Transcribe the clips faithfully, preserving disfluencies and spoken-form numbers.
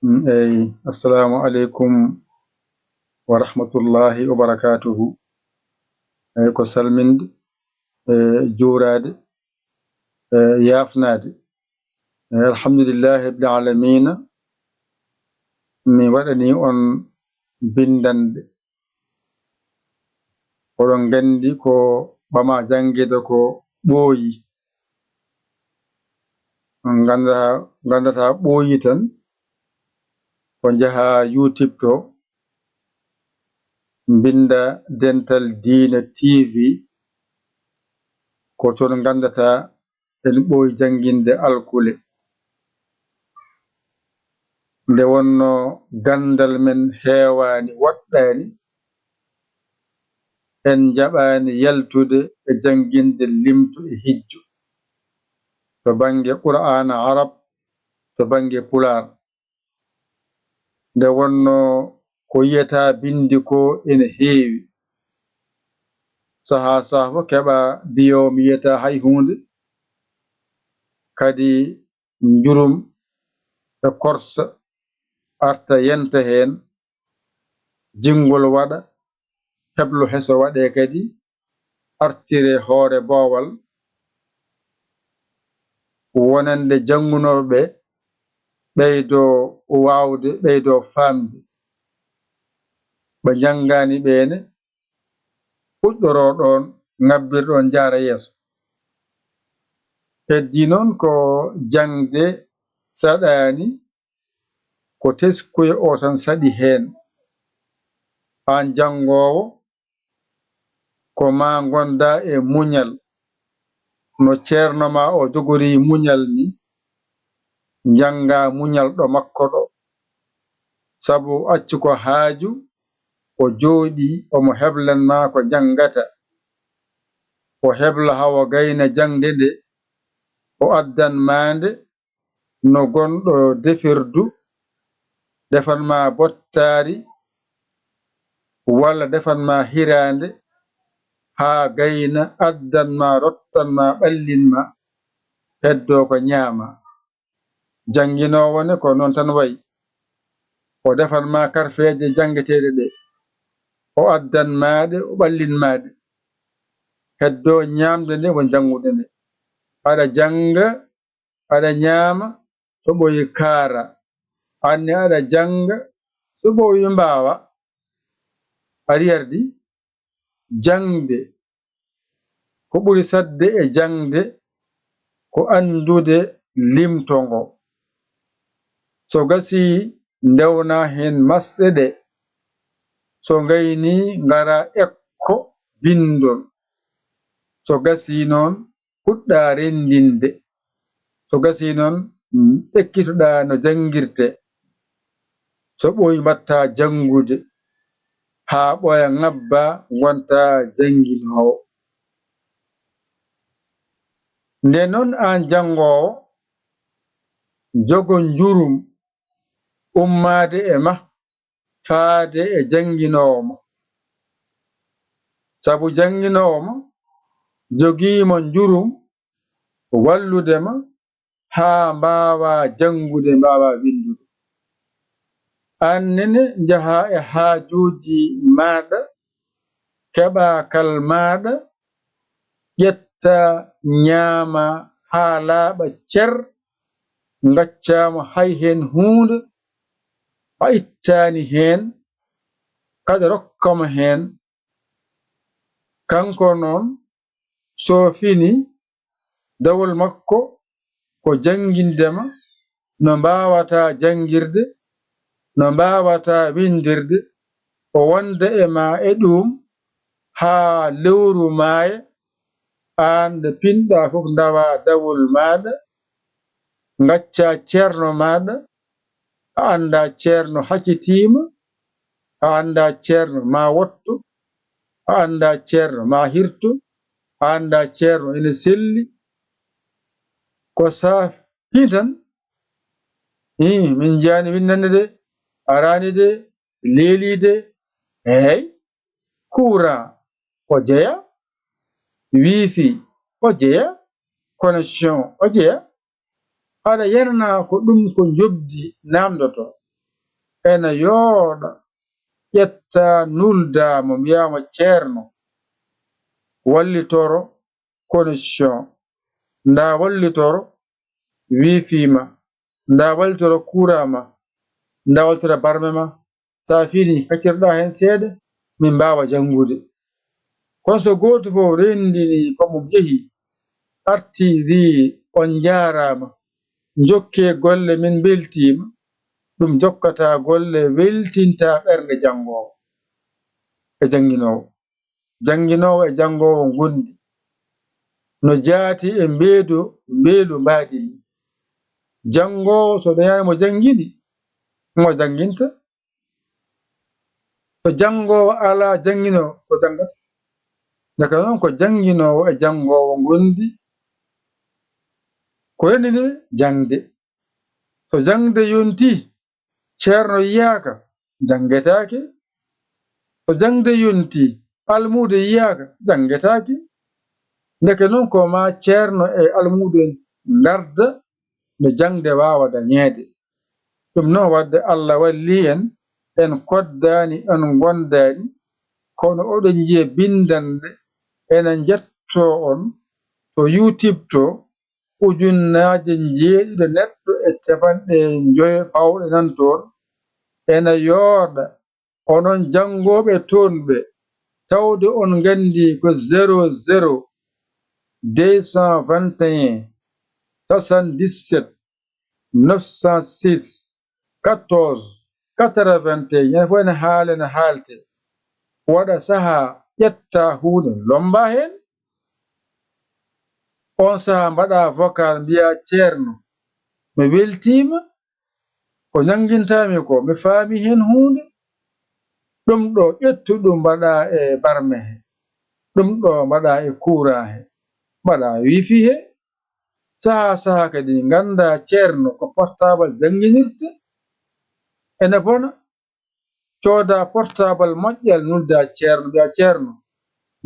Mm, eyi, assalamu aleykum wa rahmatullahi wa barakatuhu. Eyi, ko salminde, e juuraade, e yaafnaade. Eyi, alhamdulillahi rabbil alamina. Mi waɗani on binndannde. Oɗon nganndi ko ɓama janngede ko ɓooyi. On ngannda-, nganndata ɓooyi tan, ko njaha YouTube to, mbinnda Dental Diina T V, ko toon nganndata en ɓooyi jannginde alkule. Nde wonno ganndal men heewaani, woɗɗaani, en njaɓaani yaltude e jannginde limto e hijju to bannge Qur'aana Arab, to bannge Pulaar. Nde wonno ko yiyata binndi ko ene heewi. Sahaa sahaa fof keɓa biyo mi yiyata hay huunde. Kadi njurum e korsa arta yenta heen, jinngol waɗa, heblo heso waɗe kadi, artire hoore boowal, wonande janngunooɓe ɓe ɓeydo waawde, ɓeydo faamde. Ɓe njanngaani ɓeene, puɗɗoroo ɗoon, ngabbir ɗoon, njaara yeeso. Heddii noon ko jaŋde saɗaani, ko teskuya o tan saɗi heen. Aan janngoowo, ko ma ngonda e muñal, no ceerno ma o jogori muñal ni, njannga muñal ɗo makko ɗo. Sabu accu ko haaju, o jooɗii, omo heblan ma ko njanngata. O hebla haa o gayna jaŋde nde, o addan ma nde, no gonɗo defirdu, defan ma bottaari, walla defan ma hiraande, haa gayna, addan ma, rottan ma, ɓallin ma, heddoo ko ñaama. Jannginoowo ne ko noon tan wayi. O defan ma karfeeje janngeteeɗe ɗe. O addan ma ɗe, o ɓallin ma ɗe. Heddoo ñaamde nde, won janngude nde. Aɗa jannga, aɗa ñaama, so ɓooyi kaara. Aan ne aɗa jannga, so ɓooyi mbaawa. Aɗa yardi? Jaŋde, ko ɓuri saɗde e jaŋde, ko anndude limto ngo. So gasii, ndewna heen masɗe ɗe. So ngaynii, ngara ekko binndol. So gasii noon, puɗɗa renndinde. So gasii noon, ekkitoɗa no janngirtee. So ɓooyi, mbaɗta janngude haa ɓooya ŋabba, ngonta jannginoowo. Nde noon aan janngoowo, jogo njurum ummaade e ma, faade e jannginoowo ma. Sabu jannginoowo ma jogii ma njurum, wallude ma haa mbaawa janngude, mbaawa winndude. Aan nene njaha e haajuuji maaɗa, keɓa kal maaɗa, ƴetta, ñaama haa laaɓa cer, ngaccaama hay heen huunde, a ittaani heen, kaɗa rokkama heen. Kanko noon, so fini dawol makko ko jannginde ma no mbaawata janngirde, no mbaawata winndirde, o wonda e ma e ɗuum haa lewru maaya, aan nde pinɗa fof ndawa dawol maaɗa, ngacca ceerno maaɗa, a annda ceerno haccitiima, a annda ceerno ma wotto, a annda ceerno ma hirto, a annda ceerno ene selli. Ko sa fini tan, ii, min njiyaani winndannde de, araani de, leelii de, eey, courant o jeya, wifi o jeya, connexion o jeya, aɗa yanana ko ɗum ko njoɓdi naamndoto. ena yooɗa, ƴetta, nulda mo, mbiya mo, "Ceerno, wallitoro connexion, nda wallitoro wifi ma, nda wallitoro courant ma, nda wallitoro barme ma. Sa fini, kaccirɗa hen seeɗa, min mbawa janngude." Kono so gooto fof renndini ko mo jehi, arti, wi, "On njaaraama, njokke golle, min mbeltiima," ɗum jokkata golle, weltinta ɓernde janngoowo e jannginoowo. Jannginoowo e janngoowo ngondi no jaati e mbeedu, mbeelu mbaadi ni. Janngoowo so dañaani mo janngini, mo jannginta? So janngoowo alaa jannginoowo, ko janngata? Ndeke noon ko jannginoowo e janngoowo ngondi. Ko renndini ɓe? Jaŋde. So jaŋde yontii, ceerno yiyaaka, janngetaake. So jaŋde yontii, almuudo yiyaaka, janngetaake. Ndeke noon ko ma ceerno e almuudo en ngarda no jaŋde waawa dañeede. Ɗum noon waɗde Allah wallii en, en koddaani, en ngondaani, kono oɗon njiya binndannde ena njettoo on to YouTube to, ujunnaaje njeeɗiɗo neɗɗo e capanɗe njoyo pawɗe nan toon. Ena yooɗa onon janngooɓe toon ɓe, tawde on nganndi ko zéro zéro deux cent vingt et un soixante-dix-sept neuf cent six quatorze quatre-vingt-un, ñande fof ene haala, ene haalte, waɗa sahaa ƴetta huunde lomba heen. On sahaa mbaɗa vocal mbiya, "Ceerno, mi weltiima ko ñanngintaami ko, mi faami heen huunde." Ɗum ɗo ƴettu ɗum mbaɗa e barme he, ɗum ɗo mbaɗa e courant he, mbaɗa wifi he. Sahaa sahaa kadi ngannda ceerno ko portable jannginirta. Ene bona, cooda portable moƴƴal, nulda ceerno, mbiya, "Ceerno,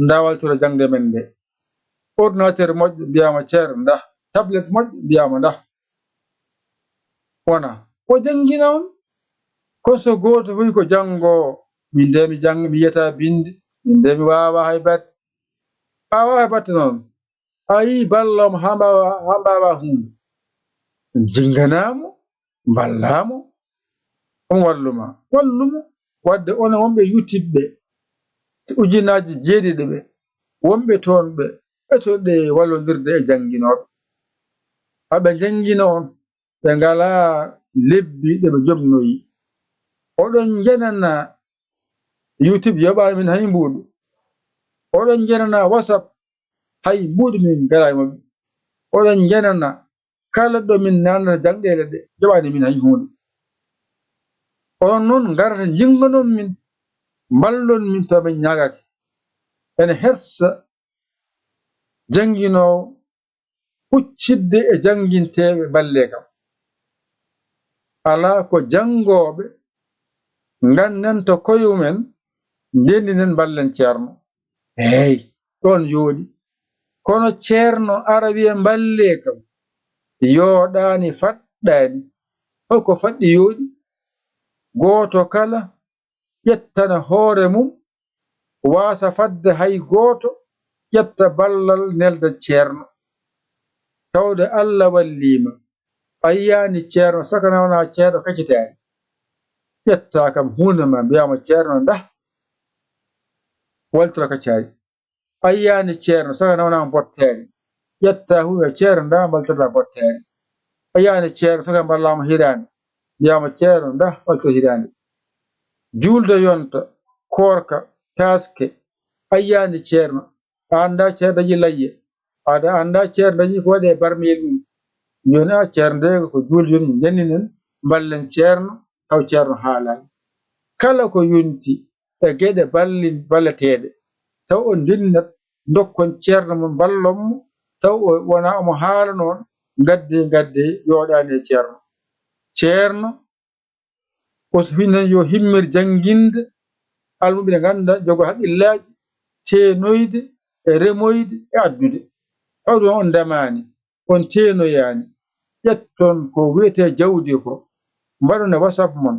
nda wallitoro jaŋde men nde." Ordinateur moƴƴo, mbiyama, "Ceerno, nda." Tablette moƴƴo, mbiyama, "Nda." Wona o janngina on. Kono so gooto fof ko janngoowo, "Min de mi jannga, mi yiyata binndi, min de mi waawa hay batte." A waawa hay batte noon, a yii balloowo ma haa mbaawa, haa mbaawa huunde. Jinnganaamo, mballaamo, on walluma, wallumo. Wadde onon wonɓe YouTube ɓe, ujunnaaji jeeɗiɗi ɓe, wonɓe toon ɓe, etoɗe wallondirde e jannginooɓe. Aɓe njanngina on, ɓe ngalaa lebbi ɗe ɓe jomnoyi. Oɗon njanana YouTube yoɓaani min hay mbuuɗu. Oɗon njanana WhatsApp, hay mbuuɗu min ngalaa e maɓɓe. Oɗon njanana kala ɗo min naatnata jangɗeele ɗe, yoɓaani min hay huunde. Onon noon ngarata njinganon min, mballon min to min ñaagake. Ene hersa jannginoowo huccidde e jannginteeɓe, mballee kam. Alaa ko janngooɓe, ngannen to koye mumen, ndenndinen, mballen ceerno. Eey, ɗoon yooɗi. Kono ceerno ara wiya, "Mballee kam." Yooɗaani, faɗɗaani. Holko faɗɗi yooɗi? Gooto kala ƴettana hoore mum, waasa fadde hay gooto, ƴetta ballal, nelda ceerno. Tawde Allah walliima, a yiyaani ceerno, saka na wonaa ceerno kaccitaani. Ƴetta kam huunde ma, mbiyaama, "Ceerno, ndah, waltira kaccaari." A yiyaani ceerno, saka na wonaa mbottaari. Ƴetta huunde, "Ceerno, ndah, mbaltirɗaa mbottaari." A yiyaani ceerno, saka mballaama hiraande. Mbiyaama, "Ceerno, ndah, waltira hiraande." Juulde yonta, koorka, taaske, a yiyaani ceerno. A anndaa ceerno dañi layya. Aɗa anndaa ceerno dañi ko waɗi e barmeyel mum. Jooni, a ceerno de ko juulde, jooni njanninen, mballen ceerno, taw ceerno haalaani. Kala ko yonti e geɗe balli-, balleteeɗe, taw on ndennat, ndokkon ceerno mon, mballon mo, taw o wonaa omo haala noon, ngaddee, ngaddee, yooɗaani e ceerno. Ceerno, o so fini tan yo himmir jannginde, almuɓɓe ne ngannda, jogo haqqillaaji, teenoyde e remoyde e addude. Taw ɗum on ndemaani, on teenoyaani, ƴetton ko wiyetee jawdi ko, mbaɗon e WhatsApp mon,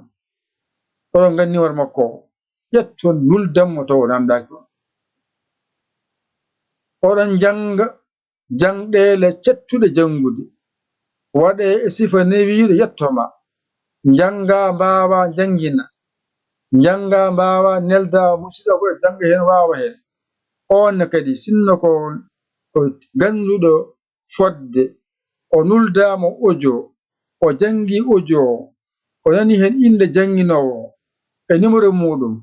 Oɗon nganndi war makko o. Ƴetton, nuldan mo taw o naamndaaki on. Oɗon njannga jangɗeele cettuɗe janngude, waɗee e sifa newiiɗo yetto ma. Njanngaa mbaawaa njanngina, njanngaa mbaawaa neldaa musiɗɗo ko e jannga heen waawa heen. Oon ne kadi sinno ko, ko gannduɗo fodde, o nuldaama audio, o janngi audio o, o nani heen innde jannginoowo o e numéro muuɗum,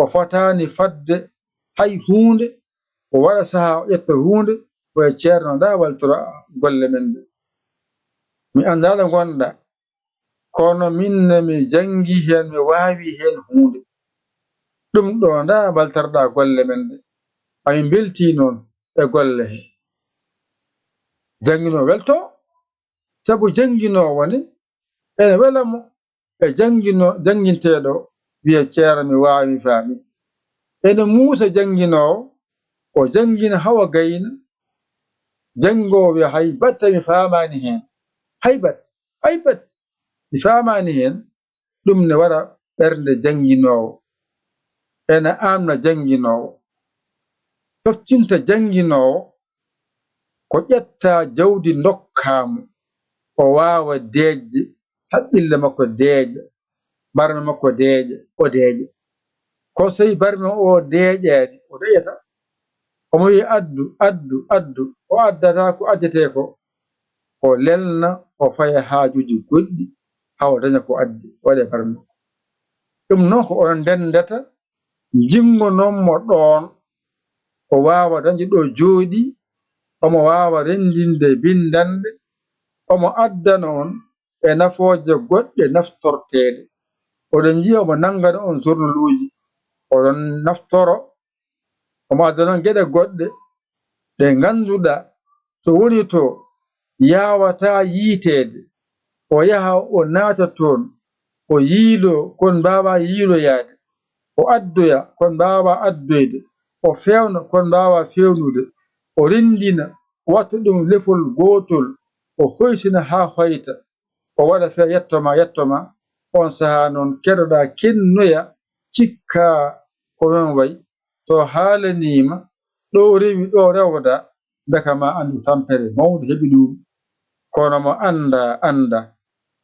o fotaani fadde hay huunde, o waɗa sahaa o ƴetta huunde, o e ceerno ndaa waltora golle men ɗe. Mi anndaa ɗo ngonɗa, kono min ne mi janngi heen, mi waawi heen huunde. Ɗum ɗo ndaa mbaltorɗaa golle men ɗe. Amin mbeltii noon e golle he. Jannginoowo welto, sabu jannginoowo ne ene wela mo e janngino-, jannginteeɗo wiya, "Ceerno, mi waawi, mi faami." Ene muusa jannginoowo, o janngina hawa gayna, janngoowo wiya, "Hay batte mi faamaani heen, hay batte, hay batte mi faamaani heen." Ɗum ne waɗa ɓernde jannginoowo, ene aamna jannginoowo, toftinta jannginoowo ko ƴetta jawdi ndokkaa mo, o waawa deeƴde, haqqille makko deeƴa, barme makko deeƴa, o deeƴa. Ko so tawii barme o deeƴaani, o deeƴata. Omo wiya, "Addu, addu, addu." O addata ko addetee ko, o lelna, o faya haajuuji goɗɗi, haa o daña ko addi, waɗe barme. Ɗum noon ko onon ndenndata, njingonon mo ɗoon, o waawa dañde ɗo jooɗii, omo waawa renndinde binndannde, omo addana on e nafooje goɗɗe naftorteeɗe. Oɗon njiya omo nanngana on journaluuji, oɗon naftoro, omo addana on geɗe goɗɗe ɗe ngannduɗaa so woni to yaawataa yiiteede, o yaha o naata toon, o yiiloo kon mbaawaa yiiloyaade, o addoya kon mbaawaa addoyde, o feewna kon mbaawaa feewnude, o renndina, o watta ɗum lefol gootol, o hoytina haa hoyta, o waɗa fee yetto ma, yetto ma, oon sahaa noon keɗoɗaa kennoya, cikkaa ko noon wayi. So haalaniima ɗo rewi, ɗo rewda, mbeka ma anndu tampere mawnde heɓi ɗum. Kono mo anndaa, anndaa.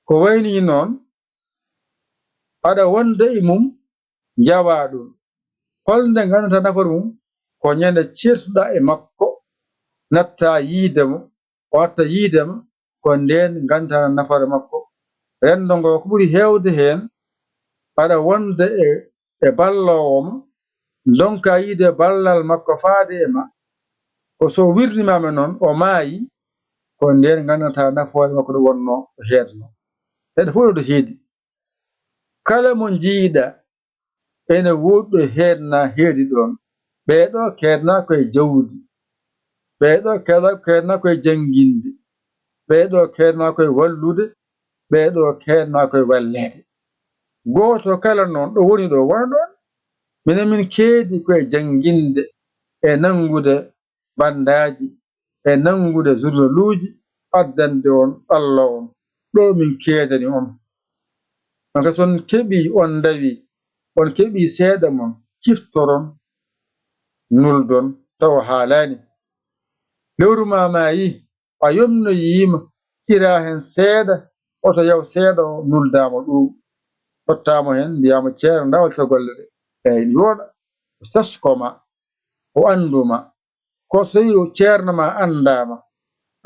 Ko wayi nii noon, aɗa wonda e mum, njawaa ɗum. Holnde nganndantaa nafoore mum? Ko ñande ceertuɗaa e makko, nattaa yiide mo, o arta yiide ma, ko ndeen nganndantaa nafoore makko. Renndo ngo ko ɓuri heewde heen, aɗa wonda e, e balloowo ma, ndonkaa yiide ballal makko faade e ma, ko so wirnimaama noon, o maayi, ko ndeen nganndantaa nafoore makko ɗo wonnoo, ɗo heednoo. Heɗe fof ɗo heedi. Kala mo njiiɗaa, ene woodi ɗo heednaa heedi ɗoon. Ɓee ɗo keednaa koye jawdi. Ɓee ɗo keednaa, keednaa koye jannginde. Ɓee ɗo keednaa koye wallude. Ɓee ɗo keednaa koye walleede. Gooto kala noon ɗo woni ɗo wona ɗoon. Minen min keedi koye jannginde e nanngude banndaaji e nanngude journaluuji, addande on Allah on, ɗo min keedani on. Jonka so on keɓii, on ndawii, on keɓii seeɗa mon, ciftoron, nuldon, tawa haalaani. Lewru maa maayii, a yomnoyiima, ƴiraa heen seeɗa, oto yaw seeɗa o, nuldaa mo ɗum. Tottaa mo heen, mbiyaa mo, "Ceerno, ndaa waɗata golle ɗe." Eey, ene wooɗa, o taskoo ma, o anndu ma. Ko so tawii o ceerno ma anndaama,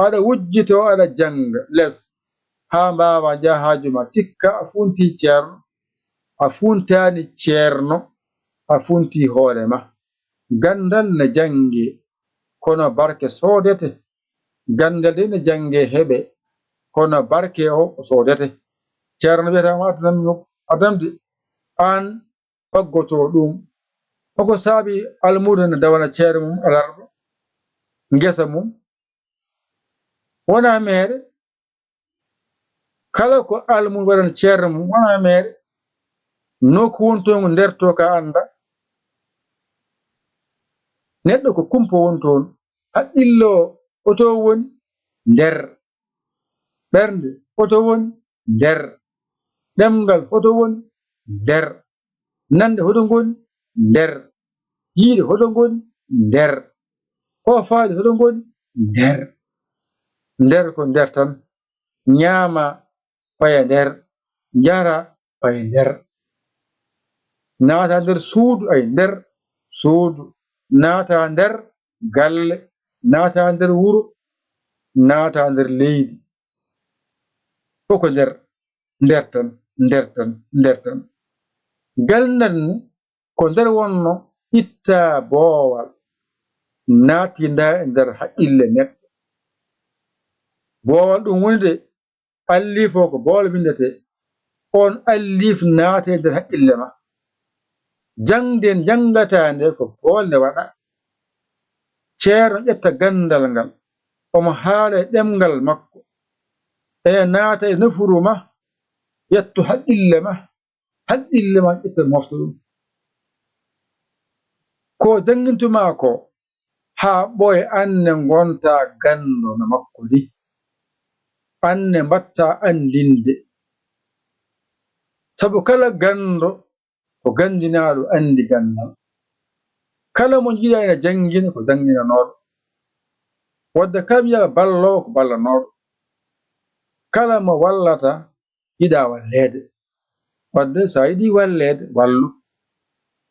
aɗa wujjitoo, aɗa jannga les, haa mbaawaa njaha haaju ma, cikka a funtii ceerno, a funtaani ceerno, a funtii hoore ma. Ganndal ne janngee, kono barke soodete. Ganndal de ne janngee, heɓee, kono barke o, o soodete. Ceerno wiyata mo, "Addanam mo, addanam de, aan faggotoo ɗum." Hoko saabi almuudo ne dawana ceerno mum alarba, ngesa mum? Wonaa meere. Kala ko almuudo waɗani ceerno mum, wonaa meere. Nokku woni toon ko nder to ka annda. Neɗɗo ko kumpa woni toon. Haqqillo o, hoto woni? Nder. Ɓernde, hoto woni? Nder. Ɗemngal, hoto woni? Nder. Nande hoto ngoni? Nder. Yiide hoto ngoni? Nder. Hoofaade hoto ngoni? Nder. Nder ko nder tan. Ñaama, faya nder. Njara, faya nder. Naata nder suudu, ay nder suudu. Naata nder galle. Naata nder wuro. Naata nder leydi. Fof ko nder, nder tan, nder tan, nder tan. Ganndal ni ko nder wonno itta boowal, naatinda e nder haqqille neɗɗo. Boowal ɗum woni de alliif o ko boowal winndetee, oon alliif naate nder haqqille ma. Jaŋde njanngataa nde ko boowal nde waɗa. Ceerno ƴetta ganndal ngal, omo haala e ɗemngal makko, ene naata e nafuru ma, yetto haqqille ma, haqqille ma ƴetta mofta ɗum. Ko janngintumaa ko, haa ɓooya aan ne ngontaa ganndo no makko ni. Aan ne mbaɗtaa anndinde. Sabu kala ganndo ko ganndinaaɗo anndi ganndal. Kala mo njiɗaa ina janngina ko jannginanooɗo. Wadde kala mo yiɗaa balloowo ko ballanooɗo. Kala mo wallata yiɗaa walleede. Wadde so a yiɗii walleede, wallu.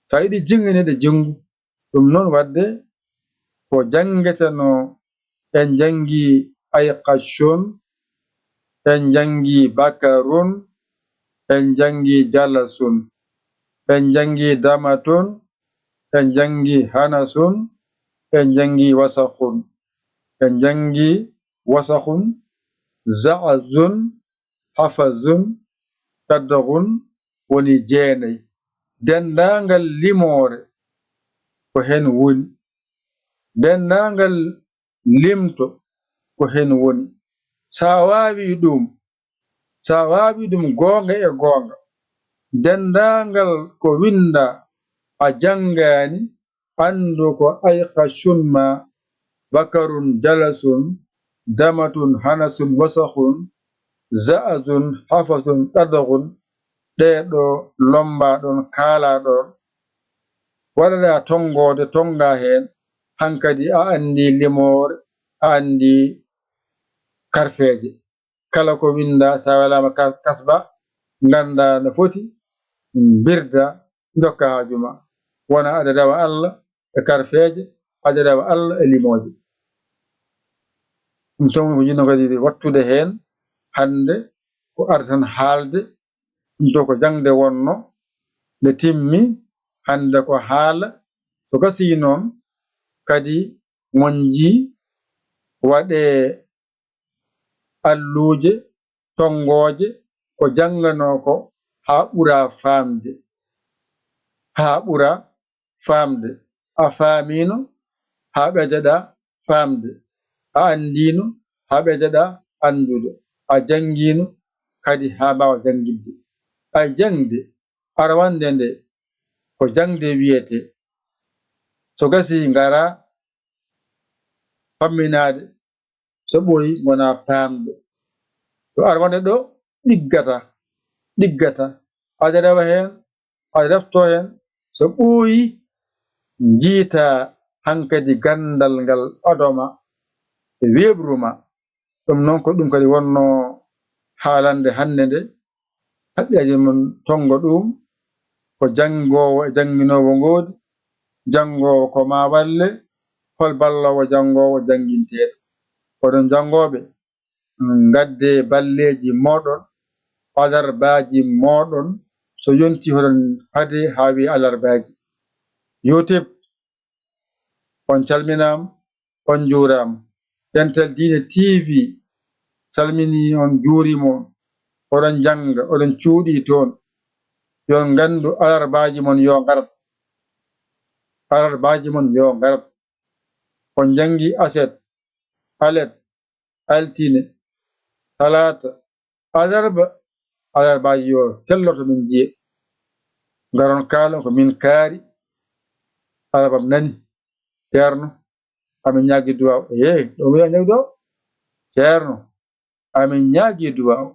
So a yiɗii jinngineede, jinngu. Ɗum noon wadde ko janngetenoo, en njanngi ayqacun, en njanngi bakarun, en njanngi jalasun, en njanngi damatun, en njanngi hanasun, en njanngi wasakun, en njanngi wasakun, za'azun, hafazun, qadaghun woni jeenay. Denndaangal limoore ko heen woni. Denndaangal limto ko heen woni. So a waawii ɗum, so a waawii ɗum goonga e goonga, denndaangal ko winndaa a janngaani, anndu ko ayqacun ma bakarun jalasun, damatun hanasun wasakun, za'azun hafasun qadaghun, ɗee ɗoo lommbaa ɗoon, kaalaa ɗoon, waɗaɗaa tonngoode, tonngaa heen, hankadi a anndii limoore, a anndii karfeeje. Kala ko winndaa, so a welaama ka-, kasba, nganndaa no foti, mbirdaa, ndokkaa haaju ma. Wona aɗa rewa Alla e karfeeje, aɗa rewa Alla e limooje. Ɗum tan woni ko njiɗno kadi wattude heen hannde, ko arde tan haalde, ɗum ɗo ko jaŋde wonno, nde timmi, hannde ko haala, so gasii noon kadi wonji waɗee alluuje, tonngooje, ko jannganoo ko haa ɓura faamde, haa ɓura faamde. A faamiino haa ɓeydoɗaa faamde, a anndiino haa ɓeydoɗaa anndude, a janngiino kadi haa mbaawaa jannginde. Ay jaŋde arwannde nde ko jaŋde wiyetee. So gasii ngaraa famminaade, so ɓooyi ngonaa paamɗo. Ɗo arwannde ɗo ɗiggata, ɗiggata. Aɗa rewa heen, aɗa reftoo heen, so ɓooyi njiitaa hankadi ganndal ngal ɓado ma e weeɓru ma. Ɗum noon ko ɗum kadi wonnoo haalande hannde nde. Haqqillaaji mon tonngo ɗum, ko janngoowo e jannginoowo ngoodi, janngoowo ko maa walle, hol balloowo janngoowo jannginteeɗo. Oɗon janngooɓe, ngaddee balleeji mooɗon, alarbaaji mooɗon, so yontii hoɗon paadee haa wiye alarbaaji. YouTube, on calminaama, on njuuraama. Dental Diine T V salminii on, njuuriima on. Oɗon njannga, oɗon cuuɗii toon. Yo on nganndu alarbaaji mon yo ngarat. Alarbaaji mon yo ngarat. On njanngi aset, alet, altine, talaata, alarba, alarbaaji yo kelloto min njiye. Ngaron kaalon ko min kaari, alarbam nani. Ceerno, amin ñaagi duwaaw. Eey, ɗo mi ñaagi duwaaw. Ceerno, amin ñaagi duwaaw.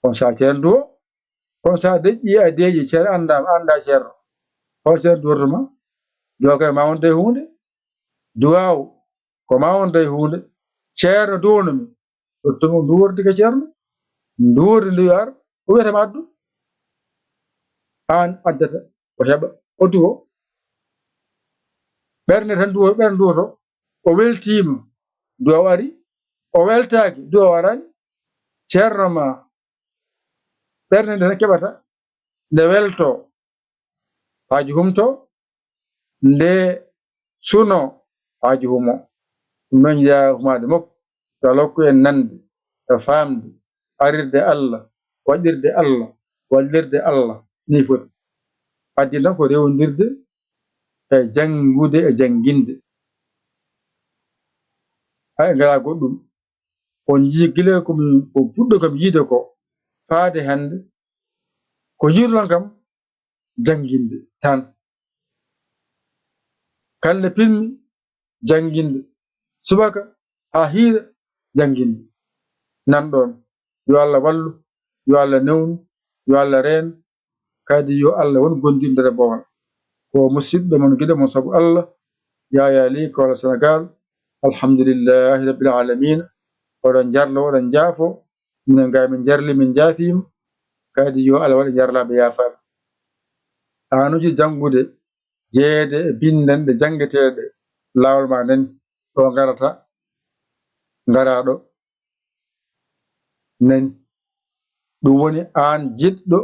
On saa ceerno duwo. Kono so a deƴƴi a deeƴi, ceerno anndaama, annda ceerno. Hol ceerno duwata ma? Duwa kay ma wonde e huunde. Duwaaw ko ma wonde e huunde. Ceerno duwano mi. Ɗo tuma nduwordi ka ceerno. Nduwordi ndi yo ar, o wiyata ma addu. Aan addata, o heɓa, o duwo. Ɓernde tan duwo, ɓernde duwoto. O weltiima, duwaaw ari. O weltaaki, duwaaw araani. Ceerno ma, ɓernde nde tan keɓata, nde welto, haaju humto, nde suno, haaju humo. Ɗum noon, njiyaa humaade mokko, yo Allah hokku en nande e faamde, arirde Allah, waɗirde Allah, wallirde Allah, nii foti. Addi tan ko rewndirde e janngude e jannginde. Hay ngalaa goɗɗum. On njii gila ko mi, ko ɓurɗo kam yiide ko faade hannde, ko njiiruɗon kam, jannginde tan. Kala nde pinmi, jannginde. Subaka haa hiira, jannginde. Nan ɗoon. Yo Allah wallu, yo Allah newnu, yo Allah reen, kadi yo Allah won gondindo e bowal. Ko musidɗo mon, giɗo mon sabu Allah, Yaya Ly, Kaolack, Sénégal. Alhamdulillahi Rabbil Alamina. Oɗon njarlo, oɗon njaafo. Minen gaa min njarli, min njaafiima. Kadi yo Allah waɗ e njarlaaɓe yaafaaɓe. Aan uji janngude, jeyeede e binndanɗe janngeteeɗe, laawol ma nani, ɗo ngarata, ngaraaɗo nani. Ɗum woni aan jiɗɗo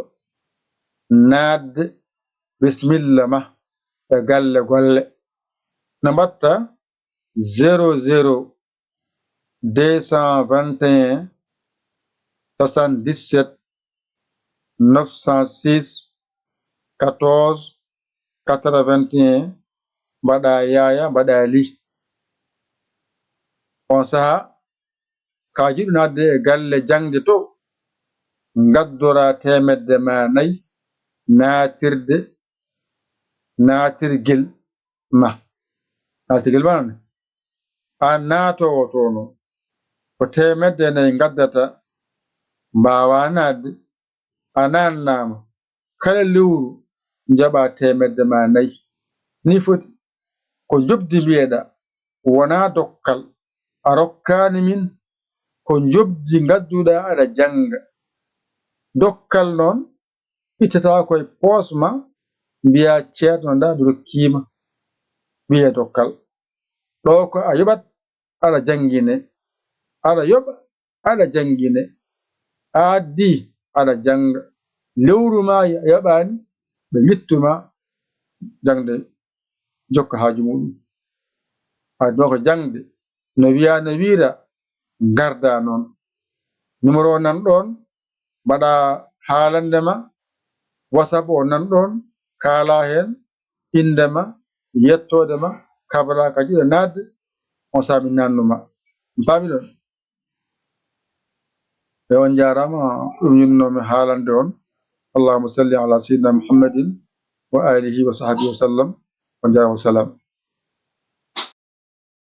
naatde, bisimilla ma e galle golle. No mbaɗta? Zéro zéro deux cent vingt et un soixante-dix-sept neuf cent six quatorze quatre-vingt-un, mbaɗa Yaya, mbaɗa Ly. On sahaa, ka jiɗɗo naatde e galle jaŋde to, ngaddoraa teemedde ma nayi naatirde, naatirgel ma. Naatirgel ma noon, aan naatoowo to noon, ko teemedde nayi ngaddata, mbaawaa naatde. A naatnaama, kala lewru njaɓaa teemedde ma nayi. Nii foti. Ko njoɓdi mbiyeɗaa, wonaa dokkal. A rokkaani min, ko njoɓdi ngadduɗaa aɗa jannga. Dokkal noon, ittataa ko e poos ma, mbiyaa ceerno ndaa mi rokkiima, wiyee dokkal. Ɗo ko a yoɓat, aɗa janngine, aɗa yoɓa, aɗa janngine, a addi, aɗa jannga. Lewru ma yoɓaani, ɓe ngittu ma jaŋde jokka haaju muɗum. Addi ma ko jaŋde, no wiyaa, no wiira, ngarda noon. Numéro o nan ɗoon, mbaɗa haalande ma, WhatsApp o nan ɗoon, kaalaa heen, innde ma, yettoode ma, kabla ka jiɗa naatde, on saabi nannu ma. On paami ɗoon? E on njaaraama, ɗum yinnoomi haalande on. Allahumma salli ala sayyidina Muhammadin wa alihi wa sahbihi wa sallam. On njaaraama, wa salaam.